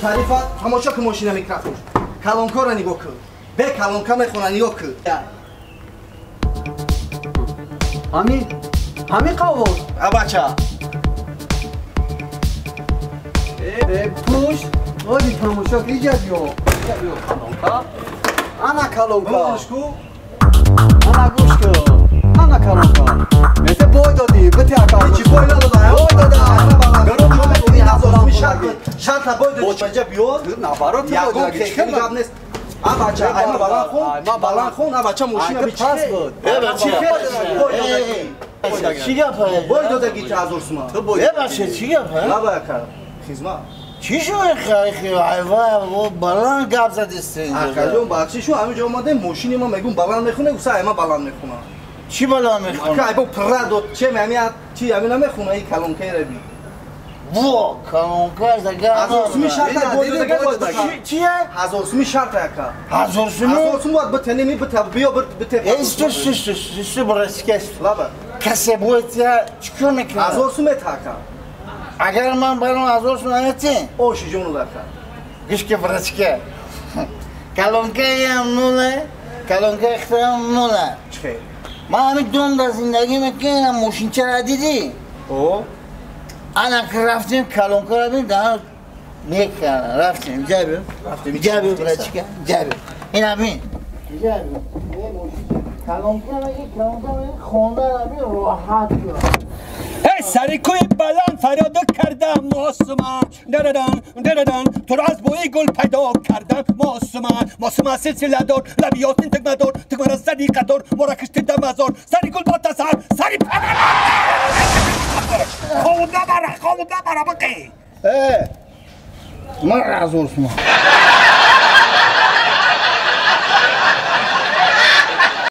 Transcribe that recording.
тарифа тамошо ки мошина микрофон. Колонкаро нигоҳ кун. Бе колонка мехона нигоҳ кун. Ҳамин ҳамин қавоз. А бача. Пушт оди тамошо ки иҷа биё. Иҷа биё колонка. Ана колонка. Гӯш ку. Ана гӯш ку. Ана колонка. Мете бой додӣ, бите ака. Чӣ бой надода? Бой дода. Гарон чо мегӯӣ ҳазор шарт шарта бой додӣ. Иҷа биё. Наоборот, ягон техника гап нест. А бача, ай ма баланд хон, баланд хон, а бача мошина би пас буд. Э бача, бой додагӣ. Чӣ гап? Бой додагӣ ти ҳазор сума. Э бача, чӣ гап? Лаба ака, хизмат. Чӣ шуд айва баланд гап задистӣ? Акаҷон, бахши шу ҳамин ҷо омадем, мошини ма мегӯм баланд мехона, гуфта ай ма баланд мехона. Чӣ баланд мехона? Ака, айбо Прадо, че ҳамин чи ҳамин намехона, ин колонкаи би. Во, колонка зага. Ҳазор суми шарта бой додагӣ. Чия? Ҳазор суми шарта ака. Ҳазор суми? Ҳазор сум бояд битенеми, бите биё бите. Э, стой, стой, стой, стой, братика. Лаба. Касе бояд я чикор мекунад? Ҳазор сум мета ака. Агар ман барам ҳазор сум наметӣ? Оши ҷону ака. Гӯш ки братика. Колонкаям нуле, колонкаи хитаям нуле. Чӣ? Ман ҳамин дом дар зиндагӣ мекунам, мошинчаро дидӣ? О? Ана ки рафтем колонкаро бин, дар мекардам. Рафтем, ҷа биё. Рафтем. Ҷа биё, братика, ҷа биё. Ина бин. Ҷа биё. Колонка меги, колонка меги, хондаро бин, роҳат биё. Эй сари кӯи баланд фарёд кардам мосума, дарадан дарадан, туро аз бӯи гул пайдо кардам мосума, мосума силсиладор, лаби ёсин тигмадор, тигмара зади қатор, мора кишти дамазор, сари гул ботасар, сари ховуда бара, ховуда бара бақи. Э, ман ҳазор сума.